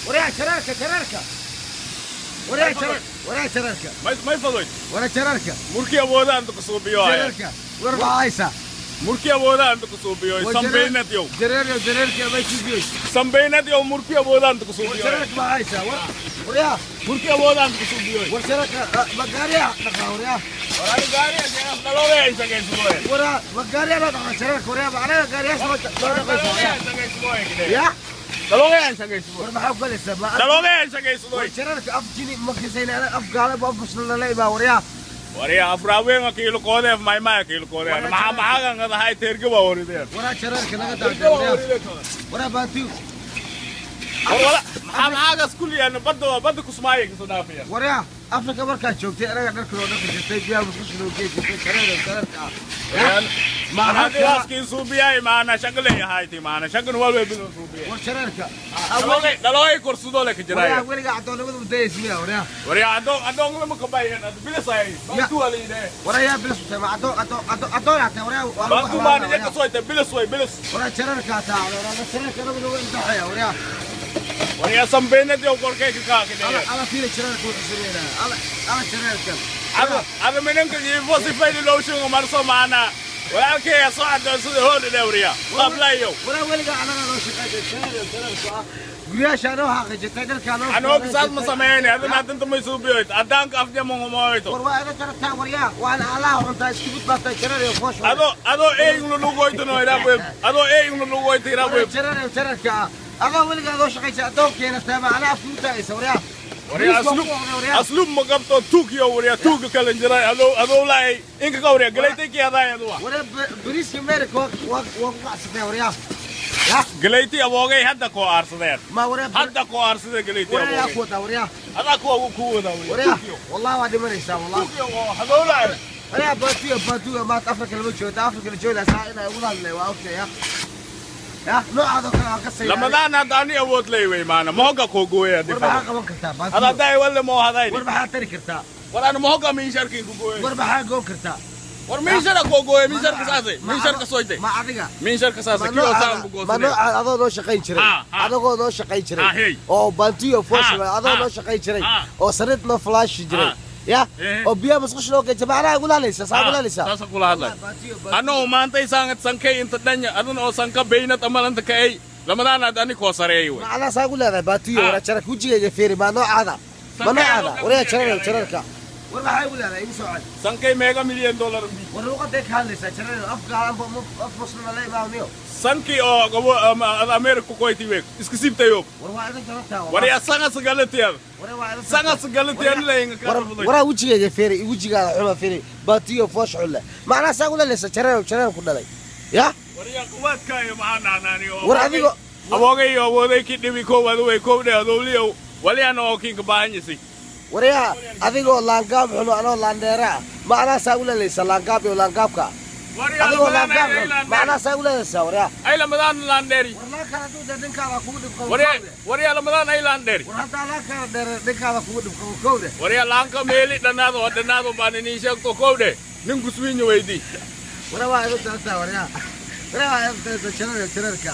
Waryaa, jareerka, jareerka, waryaa, jareer, waryaa, jareerka. May fadoy. Waryaa, jareerka. Murkii awooda anta ku suubiyo haya. Jareerka, war maxaa haysaa? Murkii awooda anta ku suubiyo. War. Sambeynad yow. Jareer yo, jareerka may suubiyey. Sambeynad yow, murkii awooda anta ku War. suubiyo. Jareerka, maxaa haysaa? War, waryaa. Murkii awooda anta ku suubiyo. War, jareerka ma gaariyaa dhaqaa, waryaa? War, gaariya dhalooga ay shaqaysugoy. Waryaa, ma gaariyaa loo dhaqaa jareerka? Waryaa, macnaha gaariyaas loo dhaqaysa, waryaa ya. Dhalooga ay shaqaysugoy. War, maxaa ku galaysaa ma Dhalooga ay shaqaysugoy. War, jareerka, af jini ma kasayna, af gaala, af muslim baa, waryaa. Waryaa, afraaweenga kiilo koodee, maymaya kiilo koodee, maxaa maxaa ngadahay teerga waa warideen. Waraa, jareerka laga daatay, waryaa, waraa, baantiyu. War, wala maxaa maxaagaas kulliyaana badda waa badda kusmaaya kasoo dhaafaya. Waryaa, Afrika markaad joogtay, anaga dharka loo dhaqi jirtay, biyaha musqusha loo gey jirtay, jareer, jareerka ah. Maxaadiaaskii suubiyay maana shaqo leeyahayti maana shaqan walba bidan suubiyay. War, jareerka. Dhalooy korsudo le ka Waryaa, jiraya. Weligaa addoonnimada mudayaysa miya, waryaa? Waryaa, adoon adoon lama kabayan ad bilisay bantu wala yidhe. Waryaa, bilis utay ma addoon addoon addoon addoon hatay, waryaa, waa lagu Bantu maana xabaalaa, jeka soyta bilis way bilis. Waryaa, jareerka hataa, waryaa, jareerka anagu nagu imtixaya, waryaa. Waryaa, sambeynad yow korkay ka Ala kaakidhe. Ala fiira jareerka wuxuu sameynaya, ala ala jareerkan. Ada ada minanka jiifo si fayli loo shugo marso maana walaalkay soo adoonsada hool dhe, waryaa, qablayo. Waraa, weligaa anaga noo shaqeysa, jareer, jareerka ah, guryaasha noo xaqiijatay, dharkaa noo Anoo kisaas ma sameeyni adina adinta may suubiyoyt adaanka afjamongumoyto. War, waa iga jarataa, waryaa, waana allaha cuntaa, isku mid baa tahay, jareer iyo foosh. Adoo adoo eeyinglu lugoytano irabweb, adoo eeyinglu lugoyto irabweb. Jareer, jareerka ah, adaa weligaa adoo shaqaysa addoonkeena taama anaa afka u taagaysa, waryaa. Waryaa, asluub asluub ma qabto tuugyo, waryaa, tuuga kala jiray adoo adoo laay inka ka, waryaa, galaytay ki adaa aduwa. Waryaa, bariiska America waa waa ku qacsatay, waryaa ya. Galayti aboogay hadda koo aarsadeen. Ma waryaa? Hadda koo aarsadeen galayti Waryaa, yaa aboogay. ku wadaa, waryaa? Adaa kuwa ku wadaa, waryaa. Waryaa. Tuugyo. Wallahi waa dhimanaysaa, wallahi. Tuugyo oo hadoo laay. Waryaa, baatuga, baatuga, maanta Afrika lama joogto, Afrika la joogdaa saa inay ugu hadlay waa ogtay ya ya noocaadoo kale waan ka sayay. Lamadaan hadda ani awood ley wey maana mohoga koo gooya. War, maxaa Difaac. qaban kartaa? Hada Baatuga. Hadda walle moo hadayni. War, maxaa tari kartaa? War, ana mohoga miisharkin ku gooya. War, maxaa goon kartaa? War, miishara koo gooya, miisharka saasay, miisharka soytay. Ma adiga? Miisharka saasay Ma kii oo saan noocaada ku ma goosanay. noocaada adoo noo shaqayn jiray, Ha, ha. adagoo noo shaqayn jiray, Ha, hey. oo baantiyo foosh, Ha, adoo ha. noo shaqayn jiray, Ha. oo sariid noo flaashi jiray Ha. ya, Eh. oo biyaha musqusha noo geysa, macnaha igula hadlaysaa, saa igula hadlaysaa. Saasa kula hadlay anoo maantay saangad sankay inta dhanya adan oo sanka baynad amalanta ka ay lamadaan ad ani koo sareeyay wey. Macnaha saa igu leedahay, baatiyo. Ha. Wara, jarak wejigayga feeri, maa noocaada, ma Sankay noocaada? adoo Waryaa, ka jarar fiiriya. Jararka, war, maxaa igu leedahay? Igu soo celi. Sankay meega milyan dollar bi. War, luuqaday ka hadlaysaa, jarar, af gaalan, af muslima la imaamniyo. Sankii oo gabo ad America ku koyti week iska siibtayo. War, waa idin jarartaa. Waryaa, sanga sagalatiya. War, waa idin. Sanga sagalatiya layinga ka. Waraa, wejigayga feeri, wejigaada xuma feeri, baatiyo foosh xulle, macnaha saa ula leysa, jareer, jareer ku dhalay ya. Waryaa, qawaadkaayo maxaa naanaani? War, adigo. Aboogay iyo awooday ki dhibi kow aduway kow dhe adowliyow waliyana oo kinka baahan yisay. Waryaa, adigoo laangaab xuno, anoo laandheere ah, macnaha saa ula leysa, laangaab iyo laangaabka, adigoo laangaab xun, macnaha saa ula leysa, waryaa. Ay lamadaan laandheeri. War, laankaan hadduu dee dhinkaada kugu dhib qabo. Waryaa. Kowde. Waryaa, lamadaan ay laandheeri. War, haddaa laankaana dheere dhinkaada kugu dhib qabo, kowde. Waryaa, laanka meeli dhanaado oo dhanaado baan inii sheegto kow dhe nin kuswiinya weydii. Waraa, waa idin dartaa, waryaa, waraa, waa idin dartaa, jareer, jareerka.